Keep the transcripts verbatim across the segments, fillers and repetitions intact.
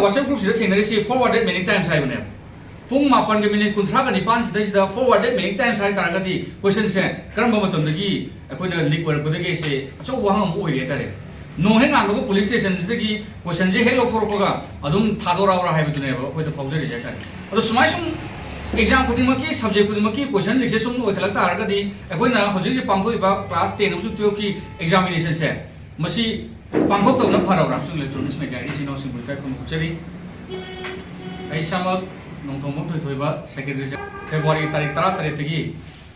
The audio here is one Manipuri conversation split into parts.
WhatsApp groupꯁꯤꯗ ꯊꯦꯡꯅꯔꯤꯁꯤ forwarded many times ꯍꯥꯏꯕꯅꯦꯕ꯫ ꯄꯨꯡ ꯃꯥꯄꯟꯒ ꯃꯤꯅꯤꯠ ꯀꯨꯟꯊ꯭ꯔꯥꯒ ꯅꯤꯄꯥꯟ ꯁꯤꯗꯩꯁꯤꯗ forwarded many times ꯍꯥꯏ ꯇꯥꯔꯒꯗꯤ questionꯁꯦ ꯀꯔꯝꯕ ꯃꯇꯝꯗꯒꯤ ꯑꯩꯈꯣꯏꯅ leak ꯑꯣꯏꯔꯛꯄꯗꯒꯤ ꯁꯦ ꯑꯆꯧꯕ ꯋꯥꯍꯪ ꯑꯃ ꯑꯣꯏꯔꯦ ꯍꯥꯏꯇꯥꯔꯦ꯫ ꯅꯣꯡ ꯍꯦꯛ ꯉꯥꯟꯕꯒ police stationꯁꯤꯗꯒꯤ questionꯁꯦ ꯍꯦꯛ ꯂꯧꯊꯣꯔꯛꯄꯒ ꯑꯗꯨꯝ ꯊꯥꯗꯣꯔꯛꯑꯕ꯭ꯔꯥ ꯍꯥꯏꯕꯗꯨꯅꯦꯕ ꯑꯩꯈꯣꯏꯗ ꯐꯥꯎꯖꯔꯤꯁꯦ ꯍꯥꯏꯇꯥꯔꯦ꯫ ꯑꯗꯣ ꯁꯨꯃꯥꯏ ꯁꯨꯝ exam ꯈꯨꯗꯤꯡꯃꯛꯀꯤ, subject ꯈꯨꯗꯤꯡꯃꯛꯀꯤ question leakꯁꯦ ꯁꯨꯝ ꯑꯣꯏꯈꯠꯂꯛ ꯇꯥꯔꯒꯗꯤ ꯑꯩꯈꯣꯏꯅ ꯍꯧꯖꯤꯛ ꯍꯧꯖꯤꯛ ꯄꯥꯡꯊꯣꯛꯏꯕ class ten ꯑꯃꯁꯨꯡ twelveꯀꯤ examinationꯁꯦ ꯃꯁꯤ ꯄꯥꯡꯊꯣꯛꯇꯕꯅ ꯐꯔꯕ꯭ꯔꯥ? ꯑꯃꯁꯨꯡ electronics mediaꯒꯤ ꯏꯆꯤꯟ ꯏꯅꯥꯎꯁꯤꯡꯕꯨ ꯏꯀꯥꯏ ꯈꯨꯝꯅꯕ ꯍꯣꯠꯆꯔꯤ꯫ ꯑꯩ ꯏꯁꯥꯃꯛ ꯅꯣꯡꯊꯣꯝꯕꯝ ꯊꯣꯏꯊꯣꯏꯕ, secretary, February ꯇꯥꯔꯤꯛ ꯇꯔꯥꯇꯔꯦꯠꯇꯒꯤ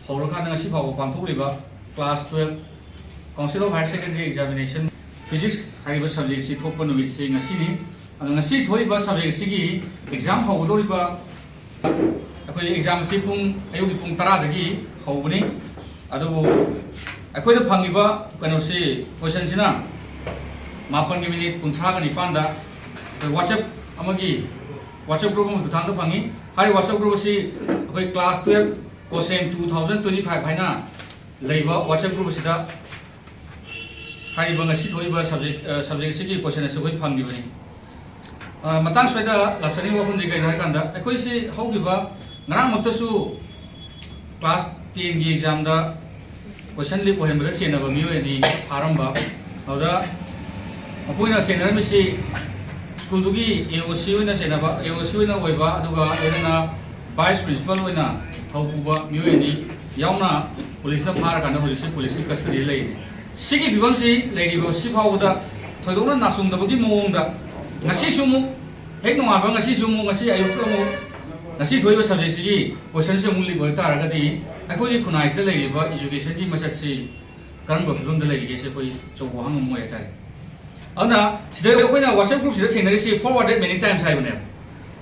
ꯍꯧꯔꯀꯥꯟꯗ ꯉꯁꯤ ꯐꯥꯎꯕ ꯄꯥꯡꯊꯣꯛꯂꯤꯕ class twelve Council of Higher Secondary Examination Physics ꯍꯥꯏꯔꯤꯕ subject ꯑꯁꯤ ꯊꯣꯛꯄ ꯅꯨꯃꯤꯠꯁꯤ ꯉꯁꯤꯅꯤ꯫ ꯑꯗꯣ ꯉꯁꯤ ꯊꯣꯛꯏꯕ subject ꯑꯁꯤꯒꯤ exam ꯍꯧꯒꯗꯧꯔꯤꯕ ꯑꯩꯈꯣꯏ exam ꯑꯁꯤ ꯄꯨꯡ, ꯑꯌꯨꯛꯀꯤ ꯄꯨꯡ ꯇꯔꯥꯗꯒꯤ ꯍꯧꯕꯅꯤ꯫ ꯑꯗꯨꯕꯨ ꯑꯩꯈꯣꯏꯗ ꯐꯪꯉꯤꯕ ꯀꯩꯅꯣꯁꯤ, questionꯁꯤꯅ ꯃꯥꯄꯟꯒꯤ ꯃꯤꯅꯤꯠ ꯀꯨꯟꯊ꯭ꯔꯥꯒ ꯅꯤꯄꯥꯟꯗ ꯑꯩꯈꯣꯏ WhatsApp ꯑꯃꯒꯤ, WhatsApp group ꯑꯃꯒꯤ ꯈꯨꯠꯊꯥꯡꯗ ꯐꯪꯉꯤ꯫ ꯍꯥꯏꯔꯤꯕ WhatsApp group ꯑꯁꯤ ꯑꯩꯈꯣꯏ class twelve question two thousand twenty five ꯍꯥꯏꯅ ꯂꯩꯕ WhatsApp group ꯑꯁꯤꯗ ꯍꯥꯏꯔꯤꯕ ꯉꯁꯤ ꯊꯣꯛꯏꯕ subject, ꯑ, subject ꯑꯁꯤꯒꯤ question ꯑꯁꯤ ꯑꯩꯈꯣꯏ ꯐꯪꯈꯤꯕꯅꯤ꯫ ꯑ, ꯃꯇꯥꯡ ꯁ꯭ꯋꯥꯏꯗ ꯂꯥꯛꯆꯅꯤꯡꯕ ꯋꯥꯐꯝꯗꯤ ꯀꯩꯅꯣ ꯍꯥꯏꯀꯥꯟꯗ, ꯑꯩꯈꯣꯏꯁꯤ ꯍꯧꯈꯤꯕ ꯉꯔꯥꯡꯃꯛꯇꯁꯨ class tenꯒꯤ examꯗ question leak ꯑꯣꯏꯍꯟꯕꯗ ꯆꯦꯟꯅꯕ ꯃꯤꯑꯣꯏ ꯑꯅꯤ ꯐꯥꯔꯝꯕ꯫ ꯑꯗꯨꯗ ꯃꯈꯣꯏꯅ ꯆꯦꯟꯅꯔꯝꯃꯤꯁꯤ ꯁ꯭ꯀꯨꯜꯗꯨꯒꯤ AOC ꯑꯣꯏꯅ ꯆꯦꯟꯅꯕ, AOC ꯑꯣꯏꯅ ꯑꯣꯏꯕ, ꯑꯗꯨꯒ ꯂꯣꯏꯅꯅ vice principal ꯑꯣꯏꯅ ꯊꯧ ꯄꯨꯕ ꯃꯤꯑꯣꯏ ꯑꯅꯤ ꯌꯥꯎꯅ policeꯅ ꯐꯥꯔꯀꯥꯟꯗ ꯍꯧꯖꯤꯛꯁꯦ policeꯀꯤ custodyꯗ ꯂꯩꯔꯤ꯫ ꯁꯤꯒꯤ ꯐꯤꯕꯝꯁꯤ ꯂꯩꯔꯤꯕ ꯁꯤ ꯐꯥꯎꯕꯗ ꯊꯣꯏꯗꯣꯛꯅ ꯅꯥꯆꯨꯡꯗꯕꯒꯤ ꯃꯑꯣꯡꯗ ꯉꯁꯤꯁꯨ ꯑꯃꯨꯛ ꯍꯦꯛ ꯅꯣꯡꯉꯥꯟꯕ ꯉꯁꯤꯁꯨ ꯑꯃꯨꯛ, ꯉꯁꯤ ꯑꯌꯨꯛꯇ ꯑꯃꯨꯛ, ꯉꯁꯤ ꯊꯣꯛꯏꯕ subjectꯁꯤꯒꯤ questionꯁꯦ ꯑꯃꯨꯛ leak ꯑꯣꯏꯔꯛ ꯇꯥꯔꯒꯗꯤ ꯑꯩꯈꯣꯏꯒꯤ ꯈꯨꯟꯅꯥꯏꯁꯤꯗ ꯂꯩꯔꯤꯕ educationꯒꯤ ꯃꯁꯛꯁꯤ ꯀꯔꯝꯕ ꯐꯤꯕꯝꯗ ꯂꯩꯔꯤꯒꯦꯁꯦ ꯑꯩꯈꯣꯏ ꯑꯆꯧꯕ ꯋꯥꯍꯪ ꯑꯃ ꯑꯣꯏ ꯍꯥꯏꯇꯥꯔꯦ꯫ ꯑꯗꯨꯅ ꯁꯤꯗ ꯑꯩꯈꯣꯏꯅ WhatsApp groupꯁꯤꯗ ꯊꯦꯡꯅꯔꯤꯁꯤ forwarded many times ꯍꯥꯏꯕꯅꯦꯕ꯫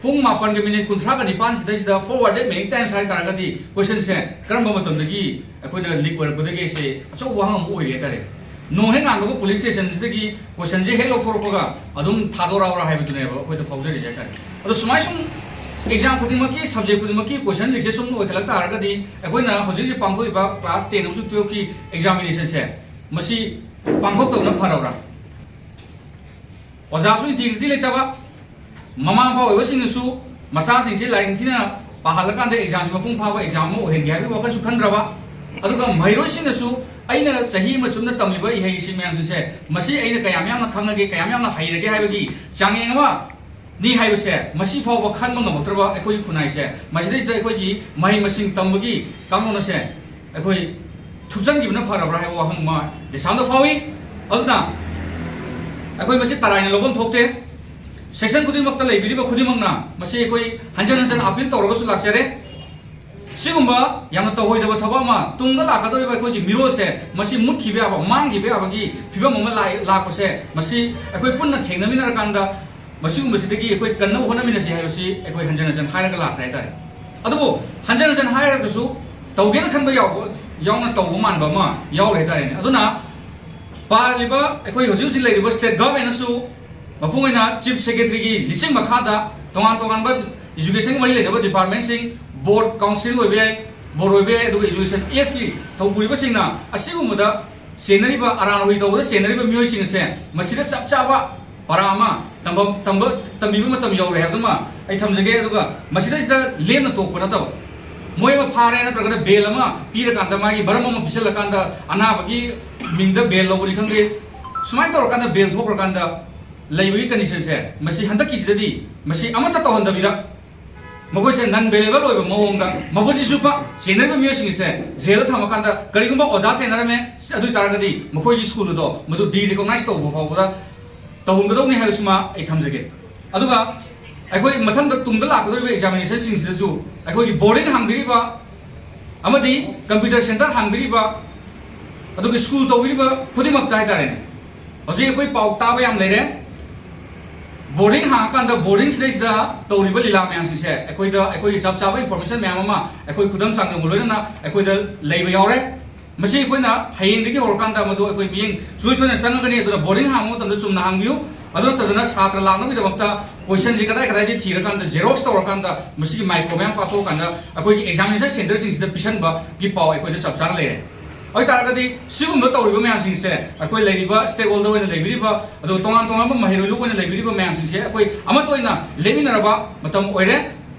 ꯄꯨꯡ ꯃꯥꯄꯟꯒ ꯃꯤꯅꯤꯠ ꯀꯨꯟꯊ꯭ꯔꯥꯒ ꯅꯤꯄꯥꯟ ꯁꯤꯗꯩꯁꯤꯗ forwarded many times ꯍꯥꯏ ꯇꯥꯔꯒꯗꯤ questionꯁꯦ ꯀꯔꯝꯕ ꯃꯇꯝꯗꯒꯤ ꯑꯩꯈꯣꯏꯅ leak ꯑꯣꯏꯔꯛꯄꯗꯒꯤ ꯁꯦ ꯑꯆꯧꯕ ꯋꯥꯍꯪ ꯑꯃ ꯑꯣꯏꯔꯦ ꯍꯥꯏꯇꯥꯔꯦ꯫ ꯅꯣꯡ ꯍꯦꯛ ꯉꯥꯟꯕꯒ police stationꯁꯤꯗꯒꯤ questionꯁꯦ ꯍꯦꯛ ꯂꯧꯊꯣꯔꯛꯄꯒ ꯑꯗꯨꯝ ꯊꯥꯗꯣꯔꯛꯑꯕ꯭ꯔꯥ ꯍꯥꯏꯕꯗꯨꯅꯦꯕ ꯑꯩꯈꯣꯏꯗ ꯐꯥꯎꯖꯔꯤꯁꯦ ꯍꯥꯏꯇꯥꯔꯦ꯫ ꯑꯗꯣ ꯁꯨꯃꯥꯏ ꯁꯨꯝ exam ꯈꯨꯗꯤꯡꯃꯛꯀꯤ, subject ꯈꯨꯗꯤꯡꯃꯛꯀꯤ question leakꯁꯦ ꯁꯨꯝ ꯑꯣꯏꯈꯠꯂꯛ ꯇꯥꯔꯒꯗꯤ ꯑꯩꯈꯣꯏꯅ ꯍꯧꯖꯤꯛ ꯍꯧꯖꯤꯛ ꯄꯥꯡꯊꯣꯛꯏꯕ class ten ꯑꯃꯁꯨꯡ twelveꯀꯤ examinationꯁꯦ ꯃꯁꯤ ꯄꯥꯡꯊꯣꯛꯇꯕꯅ ꯐꯔꯕ꯭ꯔꯥ? ꯑꯣꯖꯥꯁꯨ integrity ꯂꯩꯇꯕ, ꯃꯃꯥ ꯃꯄꯥ ꯑꯣꯏꯕꯁꯤꯡꯅꯁꯨ ꯃꯆꯥꯁꯤꯡꯁꯦ ꯂꯥꯏꯔꯤꯛ ꯊꯤꯅ ꯄꯥꯍꯜꯂꯀꯥꯟꯗ ꯑꯦꯛꯖꯥꯝꯁꯤ ꯃꯄꯨꯡ ꯐꯥꯕ ꯑꯦꯛꯖꯥꯝ ꯑꯃ ꯑꯣꯏꯍꯟꯒꯦ ꯍꯥꯏꯕꯒꯤ ꯋꯥꯈꯜꯁꯨ ꯈꯟꯗ꯭ꯔꯕ, ꯑꯗꯨꯒ ꯃꯍꯩꯔꯣꯏꯁꯤꯡꯅꯁꯨ ꯑꯩꯅ ꯆꯍꯤ ꯑꯃ ꯆꯨꯞꯅ ꯇꯝꯃꯤꯕ ꯏꯍꯩꯁꯤꯡ ꯃꯌꯥꯝꯁꯤꯡꯁꯦ ꯃꯁꯤ ꯑꯩꯅ ꯀꯌꯥꯝ ꯌꯥꯝꯅ ꯈꯪꯉꯒꯦ, ꯀꯌꯥꯝ ꯌꯥꯝꯅ ꯍꯩꯔꯒꯦ ꯍꯥꯏꯕꯒꯤ ꯆꯥꯡꯌꯦꯡ ꯑꯃ ꯅꯤ ꯍꯥꯏꯕꯁꯦ ꯃꯁꯤ ꯐꯥꯎꯕ ꯈꯟꯕ ꯉꯝꯃꯛꯇ꯭ꯔꯕ ꯑꯩꯈꯣꯏꯒꯤ ꯈꯨꯟꯅꯥꯏꯁꯦ, ꯃꯁꯤꯗꯩꯁꯤꯗ ꯑꯩꯈꯣꯏꯒꯤ ꯃꯍꯩ ꯃꯁꯤꯡ ꯇꯝꯕꯒꯤ ꯀꯥꯡꯂꯣꯟ ꯑꯁꯦ ꯑꯩꯈꯣꯏ ꯊꯨꯞꯆꯟꯈꯤꯕꯅ ꯐꯔꯕ꯭ꯔꯥ ꯍꯥꯏꯕ ꯋꯥꯍꯪ ꯑꯃ ꯗꯦꯁꯥꯝꯗ ꯐꯥꯎꯏ꯫ ꯑꯗꯨꯅ ꯑꯩꯈꯣꯏ ꯃꯁꯤ ꯇꯔꯥꯏꯅ ꯂꯧꯐꯝ ꯊꯣꯛꯇꯦ꯫ ꯁꯦꯛꯁꯟ ꯈꯨꯗꯤꯡꯃꯛꯇ ꯂꯩꯕꯤꯔꯤꯕ ꯈꯨꯗꯤꯡꯃꯛꯅ ꯃꯁꯤ ꯑꯩꯈꯣꯏ ꯍꯟꯖꯟ ꯍꯟꯖꯟ ꯑꯄꯤꯜ ꯇꯧꯔꯒꯁꯨ ꯂꯥꯛꯆꯔꯦ꯫ ꯁꯤꯒꯨꯝꯕ ꯌꯥꯝꯅ ꯇꯧꯍꯣꯏꯗꯕ ꯊꯕꯛ ꯑꯃ ꯇꯨꯡꯗ ꯂꯥꯛꯀꯗꯧꯔꯤꯕ ꯑꯩꯈꯣꯏꯒꯤ ꯃꯤꯔꯣꯜꯁꯦ ꯃꯁꯤ ꯃꯨꯠꯈꯤꯕ ꯌꯥꯕ, ꯃꯥꯡꯈꯤꯕ ꯌꯥꯕꯒꯤ ꯐꯤꯕꯝ ꯑꯃ ꯂꯥꯛ-, ꯂꯥꯛꯄꯁꯦ ꯃꯁꯤ ꯑꯩꯈꯣꯏ ꯄꯨꯟꯅ ꯊꯦꯡꯅꯃꯤꯟꯅꯔꯀꯥꯟꯗ ꯃꯁꯤꯒꯨꯝꯕꯁꯤꯗꯒꯤ ꯑꯩꯈꯣꯏ ꯀꯟꯅꯕ ꯍꯣꯠꯅꯃꯤꯟꯅꯁꯤ ꯍꯥꯏꯕꯁꯤ ꯑꯩꯈꯣꯏ ꯍꯟꯖꯟ ꯍꯟꯖꯟ ꯍꯥꯏꯔꯒ ꯂꯥꯛꯈ꯭ꯔꯦ ꯍꯥꯏꯇꯥꯔꯦ꯫ ꯑꯗꯨꯕꯨ ꯍꯟꯖꯟ ꯍꯟꯖꯟ ꯍꯥꯏꯔꯒꯁꯨ ꯇꯧꯒꯦꯅ ꯈꯟꯕ ꯌꯥꯎꯕ, ꯌꯥꯎꯅ ꯇꯧꯕ ꯃꯥꯟꯕ ꯑꯃ ꯌꯥꯎꯔꯦ ꯍꯥꯏꯇꯥꯔꯦꯅꯦ꯫ ꯑꯗꯨꯅ ꯄꯥꯜꯂꯤꯕ ꯑꯩꯈꯣꯏ ꯍꯧꯖꯤꯛ ꯍꯧꯖꯤꯛ ꯂꯩꯔꯤꯕ ꯁ꯭ꯇꯦꯠ ꯒꯚꯔꯟꯃꯦꯟꯠꯅꯁꯨ ꯃꯄꯨꯡ ꯑꯣꯏꯅ ꯆꯤꯐ ꯁꯦꯀ꯭ꯔꯦꯇꯔꯤꯒꯤ ꯂꯤꯆꯤꯡ ꯃꯈꯥꯗ ꯇꯣꯉꯥꯟ ꯇꯣꯉꯥꯟꯕ ꯏꯖꯨꯀꯦꯁꯟꯒ ꯃꯔꯤ ꯂꯩꯅꯕ ꯗꯤꯄꯥꯔꯠꯃꯦꯟꯠꯁꯤꯡ, ꯕꯣꯔꯗ, ꯀꯥꯎꯟꯁꯤꯜ ꯑꯣꯏꯕ ꯌꯥꯏ, ꯕꯣꯔꯗ ꯑꯣꯏꯕ ꯌꯥꯏ, ꯑꯗꯨꯒ ꯏꯖꯨꯀꯦꯁꯟ ꯑꯦꯁꯀꯤ ꯊꯧꯄꯨꯔꯤꯕꯁꯤꯡꯅ ꯑꯁꯤꯒꯨꯝꯕꯗ ꯆꯦꯟꯅꯔꯤꯕ ꯑꯔꯥꯟ ꯑꯣꯏ ꯇꯧꯕꯗ ꯆꯦꯟꯅꯔꯤꯕ ꯃꯤꯑꯣꯏꯁꯤꯡ ꯑꯁꯦ ꯃꯁꯤꯗ ꯆꯞ ꯆꯥꯕ ꯄꯔꯥ ꯑꯃ ꯇꯝꯕ, ꯇꯝꯕ, ꯇꯝꯕꯤꯕ ꯃꯇꯝ ꯌꯧꯔꯦ ꯍꯥꯏꯕꯗꯨꯃ ꯑꯩ ꯊꯝꯖꯒꯦ꯫ ꯑꯗꯨꯒ ꯃꯁꯤꯗꯩꯁꯤꯗ ꯂꯦꯝꯅ ꯇꯣꯛꯄ ꯅꯠꯇꯕ, ꯃꯣꯏ ꯑꯃ ꯐꯥꯔꯦ ꯅꯠꯇ꯭ꯔꯒꯅ ꯕꯦꯜ ꯑꯃ ꯄꯤꯔꯀꯥꯟꯗ, ꯃꯥꯒꯤ ꯃꯔꯝ ꯑꯃ ꯄꯤꯁꯜꯂꯀꯥꯟꯗ, ꯑꯅꯥꯕꯒꯤ ꯃꯤꯡꯗ ꯕꯦꯜ ꯂꯧꯕꯅꯤ ꯈꯪꯗꯦ, ꯁꯨꯃꯥꯏꯅ ꯇꯧꯔꯀꯥꯟꯗ ꯕꯦꯜ ꯊꯣꯛꯈ꯭ꯔꯀꯥꯟꯗ ꯂꯩꯕꯒꯤ ꯀꯟꯗꯤꯁꯟꯁꯦ ꯃꯁꯤ ꯍꯟꯗꯛꯀꯤꯁꯤꯗꯗꯤ ꯃꯁꯤ ꯑꯃꯠꯇ ꯇꯧꯍꯟꯗꯕꯤꯗ ꯃꯈꯣꯏꯁꯦ ꯅꯟ ꯕꯦꯂꯦꯕꯜ ꯑꯣꯏꯕ ꯃꯑꯣꯡꯗ ꯃꯄꯨꯟꯁꯤ ꯆꯨꯞꯄ ꯆꯦꯟꯅꯔꯤꯕ ꯃꯤꯑꯣꯏꯁꯤꯡꯁꯦ ꯖꯦꯜꯗ ꯊꯝꯃꯀꯥꯟꯗ, ꯀꯔꯤꯒꯨꯝꯕ ꯑꯣꯖꯥ ꯆꯦꯟꯅꯔꯝꯃꯦ, ꯑꯗꯨ ꯑꯣꯏ ꯇꯥꯔꯒꯗꯤ ꯃꯈꯣꯏꯒꯤ ꯁ꯭ꯀꯨꯜ ꯑꯗꯣ ꯃꯗꯨ ꯗꯤ ꯔꯤꯀꯣꯛꯅꯥꯏꯁ ꯇꯧꯕ ꯐꯥꯎꯕꯗ ꯇꯧꯍꯟꯒꯗꯧꯅꯤ ꯍꯥꯏꯕꯁꯤꯃ ꯑꯩ ꯊꯝꯖꯒꯦ꯫ ꯑꯗꯨꯒ ꯑꯩꯈꯣꯏ ꯃꯊꯪꯗ ꯇꯨꯡꯗ ꯂꯥꯛꯀꯗꯧꯔꯤꯕ ꯑꯦꯛꯖꯥꯃꯤꯅꯦꯁꯟꯁꯤꯡꯁꯤꯗꯁꯨ ꯑꯩꯈꯣꯏꯒꯤ ꯕꯣꯔꯗꯤꯡ ꯍꯥꯡꯕꯤꯔꯤꯕ ꯑꯃꯗꯤ ꯀꯝꯄ꯭ꯌꯨꯇꯔ ꯁꯦꯟꯇꯔ ꯍꯥꯡꯕꯤꯔꯤꯕ, ꯑꯗꯨꯒ ꯁ꯭ꯀꯨꯜ ꯇꯧꯕꯤꯔꯤꯕ ꯈꯨꯗꯤꯡꯃꯛꯇ ꯍꯥꯏꯇꯥꯔꯦꯅꯦ, ꯍꯧꯖꯤꯛ ꯑꯩꯈꯣꯏ ꯄꯥꯎ ꯇꯥꯕ ꯌꯥꯝ ꯂꯩꯔꯦ꯫ ꯕꯣꯔꯗꯤꯡ ꯍꯥꯡꯉꯀꯥꯟꯗ ꯕꯣꯔꯗꯤꯡꯁꯤꯗꯩꯁꯤꯗ ꯇꯧꯔꯤꯕ ꯂꯤꯂꯥ ꯃꯌꯥꯝꯁꯤꯡꯁꯦ ꯑꯩꯈꯣꯏꯗ, ꯑꯩꯈꯣꯏꯒꯤ ꯆꯞ ꯆꯥꯕ ꯏꯟꯐꯣꯔꯃꯦꯁꯟ ꯃꯌꯥꯝ ꯑꯃ ꯑꯩꯈꯣꯏ ꯈꯨꯗꯝ ꯆꯥꯡꯗꯝꯒ ꯂꯣꯏꯅꯅ ꯑꯩꯈꯣꯏꯗ ꯂꯩꯕ ꯌꯥꯎꯔꯦ꯫ ꯃꯁꯤ ꯑꯩꯈꯣꯏꯅ ꯍꯌꯦꯡꯗꯒꯤ ꯍꯧꯔꯀꯥꯟꯗ ꯃꯗꯨ ꯑꯩꯈꯣꯏ ꯃꯤꯠꯌꯦꯡ ꯁꯨꯡꯁꯣꯏ ꯁꯣꯏꯗꯅ ꯆꯪꯉꯒꯅꯤ꯫ ꯑꯗꯨꯅ ꯕꯣꯔꯗꯤꯡ ꯍꯥꯡꯕ ꯃꯇꯝꯗ ꯆꯨꯝꯅ ꯍꯥꯡꯕꯤꯌꯨ꯫ ꯑꯗꯨ ꯅꯠꯇꯗꯅ ꯁꯥꯇ꯭ꯔ ꯂꯥꯛꯅꯕꯒꯤꯗꯃꯛꯇ ꯀꯣꯏꯁꯟꯁꯤ ꯀꯗꯥꯏ ꯀꯗꯥꯏꯗꯒꯤ ꯊꯤꯔꯀꯥꯟꯗ, ꯖꯦꯔꯣꯛꯁ ꯇꯧꯔꯀꯥꯟꯗ, ꯃꯁꯤꯒꯤ ꯃꯥꯏꯀ꯭ꯔꯣ ꯃꯌꯥꯝ ꯀꯥꯞꯊꯣꯛꯑꯀꯥꯟꯗ ꯑꯩꯈꯣꯏꯒꯤ ꯑꯦꯛꯖꯥꯃꯤꯅꯦꯁꯟ ꯁꯦꯟꯇꯔꯁꯤꯡꯁꯤꯗ ꯄꯤꯁꯟꯕꯒꯤ ꯄꯥꯎ ꯑꯩꯈꯣꯏꯗ ꯆꯞ ꯆꯥꯅ ꯂꯩꯔꯦ꯫ ꯑꯣꯏꯇꯥꯔꯒꯗꯤ ꯁꯤꯒꯨꯝꯕ ꯇꯧꯔꯤꯕ ꯃꯌꯥꯝꯁꯤꯡꯁꯦ, ꯑꯩꯈꯣꯏ ꯂꯩꯔꯤꯕ stakeholder ꯑꯣꯏꯅ ꯂꯩꯕꯤꯔꯤꯕ, ꯑꯗꯨꯒ ꯇꯣꯉꯥꯟ ꯇꯣꯉꯥꯟꯕ ꯃꯍꯩꯔꯣꯏ ꯂꯨꯞ ꯑꯣꯏꯅ ꯂꯩꯕꯤꯔꯤꯕ ꯃꯌꯥꯝꯁꯤꯡꯁꯦ, ꯑꯩꯈꯣꯏ ꯑꯃꯠꯇ ꯑꯣꯏꯅ ꯂꯦꯞꯃꯤꯟꯅꯔꯕ ꯃꯇꯝ ꯑꯣꯏꯔꯦ꯫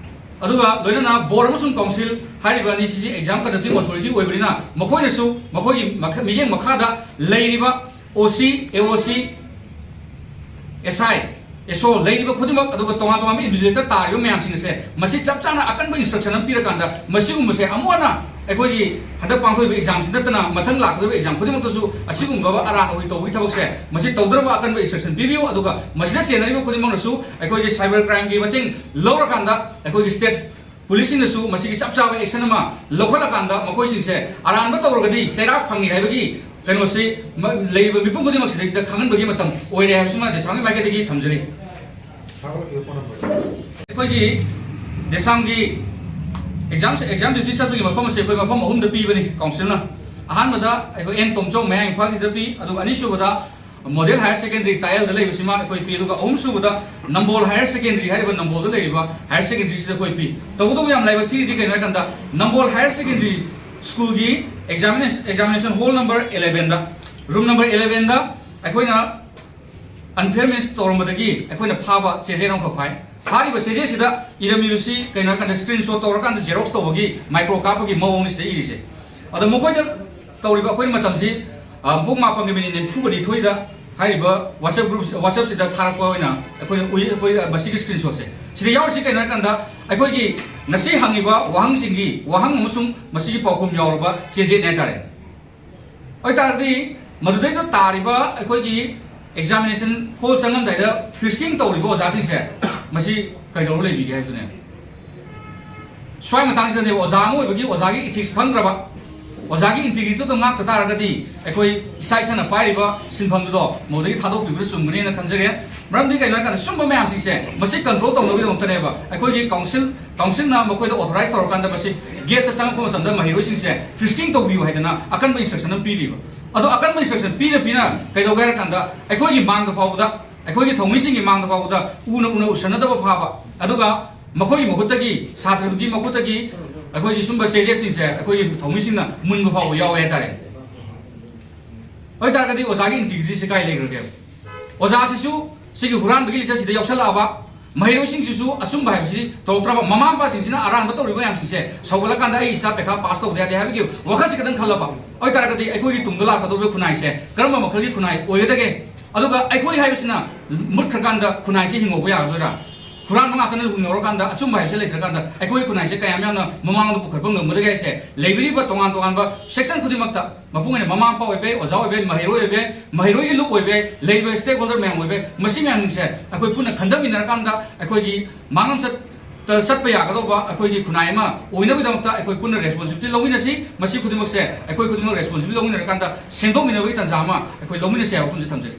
ꯑꯗꯨꯒ ꯂꯣꯏꯅꯅ board ꯑꯃꯁꯨꯡ council ꯍꯥꯏꯔꯤꯕ ꯑꯅꯤꯁꯤꯁꯤ exam conducting authority ꯑꯣꯏꯕꯅꯤꯅ, ꯃꯈꯣꯏꯅꯁꯨ ꯃꯈꯣꯏꯒꯤ ꯃꯈ-, ꯃꯤꯠꯌꯦꯡ ꯃꯈꯥꯗ ꯂꯩꯔꯤꯕ OC, AOC, SI, SO ꯂꯩꯔꯤꯕ ꯈꯨꯗꯤꯡꯃꯛ, ꯑꯗꯨꯒ ꯇꯣꯉꯥꯟ ꯇꯣꯉꯥꯟꯕ invigilator ꯇꯥꯔꯤꯕ ꯃꯌꯥꯝꯁꯤꯡ ꯑꯁꯦ, ꯃꯁꯤ ꯆꯞ ꯆꯥꯅ ꯑꯀꯟꯕ instruction ꯑꯃ ꯄꯤꯔꯀꯥꯟꯗ, ꯃꯁꯤꯒꯨꯝꯕꯁꯦ ꯑꯃꯨꯛ ꯍꯟꯅ ꯑꯩꯈꯣꯏꯒꯤ ꯍꯟꯗꯛ ꯄꯥꯡꯊꯣꯛꯏꯕ examꯁꯤ ꯅꯠꯇꯅ, ꯃꯊꯪ ꯂꯥꯛꯀꯗꯧꯔꯤꯕ exam ꯈꯨꯗꯤꯡꯃꯛꯇꯁꯨ ꯑꯁꯤꯒꯨꯝꯕ ꯑꯔꯥꯟ ꯑꯍꯣꯏ ꯇꯧꯕꯒꯤ ꯊꯕꯛꯁꯦ, ꯃꯁꯤ ꯇꯧꯗꯅꯕ ꯑꯀꯟꯕ instruction ꯄꯤꯕꯤꯌꯨ꯫ ꯑꯗꯨꯒ ꯃꯁꯤꯗ ꯆꯦꯟꯅꯔꯤꯕ ꯈꯨꯗꯤꯡꯃꯛꯅꯁꯨ ꯑꯩꯈꯣꯏꯒꯤ cyber crimeꯒꯤ ꯃꯇꯦꯡ ꯂꯧꯔꯀꯥꯟꯗ, ꯑꯩꯈꯣꯏꯒꯤ state policeꯁꯤꯡꯅꯁꯨ ꯃꯁꯤꯒꯤ ꯆꯞ ꯆꯥꯕ action ꯑꯃ ꯂꯧꯈꯠꯂꯀꯥꯟꯗ, ꯃꯈꯣꯏꯁꯤꯡꯁꯦ ꯑꯔꯥꯟꯕ ꯇꯧꯔꯒꯗꯤ ꯆꯩꯔꯥꯛ ꯐꯪꯉꯤ ꯍꯥꯏꯕꯒꯤ ꯀꯩꯅꯣꯁꯤ ꯃ-, ꯂꯩꯔꯤꯕ ꯃꯤꯄꯨꯝ ꯈꯨꯗꯤꯡꯃꯛꯁꯤꯗꯩꯁꯤꯗ ꯈꯪꯍꯟꯕꯒꯤ ꯃꯇꯝ ꯑꯣꯏꯔꯦ ꯍꯥꯏꯕꯁꯤꯃ ꯗꯦꯁꯥꯝꯒꯤ ꯃꯥꯏꯀꯩꯗꯒꯤ ꯊꯝꯖꯔꯤ꯫ ꯁꯥꯒꯠꯂꯛꯂꯤꯕ phone number꯫ ꯑꯩꯈꯣꯏꯒꯤ ꯗꯦꯁꯥꯝꯒꯤ exam, exam duty ꯆꯠꯄꯒꯤ ꯃꯐꯝ ꯑꯁꯤ ꯑꯩꯈꯣꯏ ꯃꯐꯝ ꯑꯍꯨꯝꯗ ꯄꯤꯕꯅꯤ councilꯅ꯫ ꯑꯍꯥꯟꯕꯗ ꯑꯩꯈꯣꯏ ꯑꯦꯟ ꯇꯣꯝꯆꯧ ꯃꯌꯥꯡ ꯏꯝꯐꯥꯜꯁꯤꯗ ꯄꯤ, ꯑꯗꯨꯒ ꯑꯅꯤꯁꯨꯕꯗ Model Higher Secondary ꯇꯥꯌꯦꯜꯗ ꯂꯩꯕꯁꯤꯃ ꯑꯩꯈꯣꯏ ꯄꯤ, ꯑꯗꯨꯒ ꯑꯍꯨꯝꯁꯨꯕꯗ ꯅꯝꯕꯣꯜ Higher Secondary ꯍꯥꯏꯔꯤꯕ ꯅꯝꯕꯣꯜꯗ ꯂꯩꯔꯤꯕ higher secondary ꯁꯤꯗ ꯑꯩꯈꯣꯏ ꯄꯤ꯫ ꯇꯧꯕꯇꯕꯨ ꯌꯥꯝ ꯂꯥꯏꯕꯛ ꯊꯤꯔꯤꯗꯤ ꯀꯩꯅꯣ ꯍꯥꯏ ꯀꯥꯟꯗ, ꯅꯝꯕꯣꯜ Higher Secondary Schoolꯒꯤ examination, examination hall number elevenꯗ, room number elevenꯗ ꯑꯩꯈꯣꯏꯅ unfair means ꯇꯧꯔꯝꯕꯗꯒꯤ ꯑꯩꯈꯣꯏꯅ ꯐꯥꯕ ꯆꯦꯖꯦꯠ ꯑꯃꯈꯛ ꯐꯥꯏ꯫ ꯐꯥꯔꯤꯕ ꯆꯦꯖꯦꯠꯁꯤꯗ ꯏꯔꯝꯃꯤꯕꯁꯤ ꯀꯩꯅꯣ ꯍꯥꯏ ꯀꯥꯟꯗ screenshot ꯇꯧꯔꯀꯥꯟꯗ xerox ꯇꯧꯕꯒꯤ micro ꯀꯥꯞꯄꯒꯤ ꯃꯑꯣꯡꯅꯤ ꯁꯤꯗ ꯏꯔꯤꯁꯦ꯫ ꯑꯗꯣ ꯃꯈꯣꯏꯗ ꯇꯧꯔꯤꯕ ꯑꯩꯈꯣꯏ ꯃꯇꯝꯁꯤ, ꯑ, ꯄꯨꯡ ꯃꯥꯄꯟꯒꯤ minute ꯅꯤꯐꯨꯒ ꯅꯤꯊꯣꯏꯗ ꯍꯥꯏꯔꯤꯕ WhatsApp group, WhatsAppꯁꯤꯗ ꯊꯥꯔꯛꯄ ꯑꯣꯏꯅ ꯑꯩꯈꯣꯏꯅ ꯎꯏ, ꯑꯩꯈꯣꯏ ꯃꯁꯤꯒꯤ screenshotꯁꯦ꯫ ꯁꯤꯗ ꯌꯥꯎꯔꯤꯁꯤ ꯀꯩꯅꯣ ꯍꯥꯏ ꯀꯥꯟꯗ, ꯑꯩꯈꯣꯏꯒꯤ ꯉꯁꯤ ꯍꯪꯉꯤꯕ ꯋꯥꯍꯪꯁꯤꯡꯒꯤ ꯋꯥꯍꯪ ꯑꯃꯁꯨꯡ ꯃꯁꯤꯒꯤ ꯄꯥꯎꯈꯨꯝ ꯌꯥꯎꯔꯕ ꯆꯦꯖꯦꯠꯅꯦ ꯍꯥꯏꯇꯥꯔꯦ꯫ ꯑꯣꯏꯇꯥꯔꯗꯤ ꯃꯗꯨꯗꯩꯗ ꯇꯥꯔꯤꯕ ꯑꯩꯈꯣꯏꯒꯤ examination hall ꯆꯪꯉꯝꯗꯥꯏꯗ frisking ꯇꯧꯔꯤꯕ ꯑꯣꯖꯥꯁꯤꯡꯁꯦ, ꯃꯁꯤ ꯀꯩꯗꯧꯔ ꯂꯩꯕꯤꯒꯦ ꯍꯥꯏꯕꯗꯨꯅꯦ꯫ ꯁ꯭ꯋꯥꯏ ꯃꯇꯥꯡꯁꯤꯗꯅꯦꯕ ꯑꯣꯖꯥ ꯑꯃ ꯑꯣꯏꯕꯒꯤ ꯑꯣꯖꯥꯒꯤ ethics ꯈꯪꯗ꯭ꯔꯕ, ꯑꯣꯖꯥꯒꯤ integrityꯗꯣ ꯉꯥꯛꯇ ꯇꯥꯔꯒꯗꯤ ꯑꯩꯈꯣꯏ ꯏꯁꯥ ꯏꯁꯥꯅ ꯄꯥꯏꯔꯤꯕ ꯁꯤꯟꯐꯝꯗꯨꯗꯣ ꯃꯗꯨꯗꯒꯤ ꯊꯥꯗꯣꯛꯄꯤꯕꯗ ꯆꯨꯝꯒꯅꯤꯅ ꯈꯟꯖꯒꯦ꯫ ꯃꯔꯝꯗꯤ ꯀꯩꯅꯣ ꯍꯥꯏ ꯀꯥꯟꯗ ꯁꯨꯝꯕ ꯃꯌꯥꯝꯁꯤꯡꯁꯦ ꯃꯁꯤ control ꯇꯧꯅꯕꯒꯤꯗꯃꯛꯇꯅꯦꯕ ꯑꯩꯈꯣꯏꯒꯤ council, councilꯅ ꯃꯈꯣꯏꯗ authorize ꯇꯧꯔꯀꯥꯟꯗ ꯃꯁꯤ gateꯇ ꯆꯪꯉꯛꯄ ꯃꯇꯝꯗ ꯃꯍꯩꯔꯣꯏꯁꯤꯡꯁꯦ frisking ꯇꯧꯕꯤꯌꯨ ꯍꯥꯏꯗꯅ ꯑꯀꯟꯕ instruction ꯑꯃ ꯄꯤꯔꯤꯕ꯫ ꯑꯗꯣ ꯑꯀꯟꯕ instruction ꯄꯤꯅ ꯄꯤꯅ ꯀꯩꯗꯧꯒꯦ ꯍꯥꯏꯔ ꯀꯥꯟꯗ ꯑꯩꯈꯣꯏꯒꯤ ꯃꯥꯡꯗ ꯐꯥꯎꯕꯗ, ꯑꯩꯈꯣꯏꯒꯤ ꯊꯧꯃꯤꯁꯤꯡꯒꯤ ꯃꯥꯡꯗ ꯐꯥꯎꯕꯗ ꯎꯅ ꯎꯅ ꯎꯁꯟꯅꯗꯕ ꯐꯥꯕ, ꯑꯗꯨꯒ ꯃꯈꯣꯏꯒꯤ ꯃꯈꯨꯠꯇꯒꯤ, ꯁꯥꯇ꯭ꯔꯗꯨꯒꯤ ꯃꯈꯨꯠꯇꯒꯤ ꯑꯩꯈꯣꯏꯒꯤ ꯁꯨꯝꯕ ꯆꯦꯖꯦꯁꯁꯤꯡꯁꯦ ꯑꯩꯈꯣꯏꯒꯤ ꯊꯧꯃꯤꯁꯤꯡꯅ ꯃꯨꯟꯕ ꯐꯥꯎꯕ ꯌꯥꯎꯋꯦ ꯍꯥꯏꯇꯥꯔꯦ꯫ ꯑꯗꯨ ꯑꯣꯏꯇꯥꯔꯒꯗꯤ ꯑꯣꯖꯥꯒꯤ ꯏꯟꯇꯤꯒ꯭ꯔꯤꯇꯤꯁꯤ ꯀꯥꯏ ꯂꯩꯈ꯭ꯔꯒꯦ? ꯑꯣꯖꯥꯁꯤꯁꯨ ꯁꯤꯒꯤ ꯍꯨꯔꯥꯟꯕꯒꯤ ꯂꯤꯁ ꯑꯁꯤꯗ ꯌꯥꯎꯁꯜꯂꯛꯑꯕ, ꯃꯍꯩꯔꯣꯏꯁꯤꯡꯁꯤꯁꯨ ꯑꯆꯨꯝꯕ ꯍꯥꯏꯕꯁꯤ ꯇꯧꯔꯛꯇ꯭ꯔꯕ, ꯃꯃꯥ ꯃꯄꯥꯁꯤꯡꯁꯤꯅ ꯑꯔꯥꯟꯕ ꯇꯧꯔꯤꯕ ꯃꯌꯥꯝꯁꯤꯡꯁꯦ ꯁꯧꯒꯠꯂꯀꯥꯟꯗ ꯑꯩ ꯏꯆꯥ ꯄꯩꯈꯥ ꯄꯥꯁ ꯇꯧꯗ ꯌꯥꯗꯦ ꯍꯥꯏꯕꯒꯤ ꯋꯥꯈꯜꯁꯤ ꯈꯤꯇꯪ ꯈꯜꯂꯕ ꯑꯣꯏꯇꯥꯔꯒꯗꯤ ꯑꯩꯈꯣꯏꯒꯤ ꯇꯨꯡꯗ ꯂꯥꯛꯀꯗꯧꯔꯤꯕ ꯈꯨꯟꯅꯥꯏꯁꯦ ꯀꯔꯝꯕ ꯃꯈꯜꯒꯤ ꯈꯨꯟꯅꯥꯏ ꯑꯣꯏꯒꯗꯒꯦ? ꯑꯗꯨꯒ ꯑꯩꯈꯣꯏ ꯍꯥꯏꯕꯁꯤꯅ ꯃꯨꯠꯈ꯭ꯔꯀꯥꯟꯗ ꯈꯨꯟꯅꯥꯏꯁꯦ ꯍꯤꯡꯍꯧꯕ ꯌꯥꯒꯗꯣꯏꯔꯥ? ꯍꯨꯔꯥꯟꯕ ꯉꯥꯛꯇꯅ ꯍꯤꯡꯍꯧꯔꯀꯥꯟꯗ ꯑꯆꯨꯝꯕ ꯍꯥꯏꯕꯁꯦ ꯂꯩꯇ꯭ꯔꯀꯥꯟꯗ ꯑꯩꯈꯣꯏ ꯈꯨꯟꯅꯥꯏꯁꯦ ꯀꯌꯥꯝ ꯌꯥꯝꯅ ꯃꯃꯥꯡꯂꯣꯝꯗ ꯄꯨꯈꯠꯄ ꯉꯝꯒꯗꯒꯦ ꯍꯥꯏꯁꯦ ꯂꯩꯕꯤꯔꯤꯕ ꯇꯣꯉꯥꯟ ꯇꯣꯉꯥꯟꯕ ꯁꯦꯛꯁꯟ ꯈꯨꯗꯤꯡꯃꯛꯇ, ꯃꯄꯨꯡ ꯑꯣꯏꯅ ꯃꯃꯥ ꯃꯄꯥ ꯑꯣꯏꯕ ꯌꯥꯏ, ꯑꯣꯖꯥ ꯑꯣꯏꯕ ꯌꯥꯏ, ꯃꯍꯩꯔꯣꯏ ꯑꯣꯏꯕ ꯌꯥꯏ, ꯃꯍꯩꯔꯣꯏꯒꯤ ꯂꯨꯞ ꯑꯣꯏꯕ ꯌꯥꯏ, ꯂꯩꯔꯤꯕ ꯁ꯭ꯇꯦꯛ ꯍꯣꯜꯗꯔ ꯃꯌꯥꯝ ꯑꯣꯏꯕ ꯌꯥꯏ, ꯃꯁꯤ ꯃꯌꯥꯝꯁꯤꯡꯁꯦ ꯑꯩꯈꯣꯏ ꯄꯨꯟꯅ ꯈꯟꯊꯃꯤꯟꯅꯔꯀꯥꯟꯗ ꯑꯩꯈꯣꯏꯒꯤ ꯃꯥꯡꯂꯣꯝ ꯆꯠ-, ꯆꯠꯄ ꯌꯥꯒꯗꯧꯕ ꯑꯩꯈꯣꯏꯒꯤ ꯈꯨꯟꯅꯥꯏ ꯑꯃ ꯑꯣꯏꯅꯕꯒꯤꯗꯃꯛꯇ ꯑꯩꯈꯣꯏ ꯄꯨꯟꯅ ꯔꯦꯁꯄꯣꯟꯁꯤꯕꯤꯂꯤꯇꯤ ꯂꯧꯃꯤꯟꯅꯁꯤ꯫ ꯃꯁꯤ ꯈꯨꯗꯤꯡꯃꯛꯁꯦ ꯑꯩꯈꯣꯏ ꯈꯨꯗꯤꯡꯃꯛ ꯔꯦꯁꯄꯣꯟꯁꯤꯕꯤꯂꯤꯇꯤ ꯂꯧꯃꯤꯟꯅꯔꯀꯥꯟꯗ ꯁꯦꯝꯗꯣꯛꯃꯤꯟꯅꯕꯒꯤ ꯇꯥꯟꯖꯥ ꯑꯃ ꯑꯩꯈꯣꯏ ꯂꯧꯃꯤꯟꯅꯁꯤ ꯍꯥꯏꯕ ꯋꯥꯐꯝꯁꯦ ꯊꯝꯖꯒꯦ꯫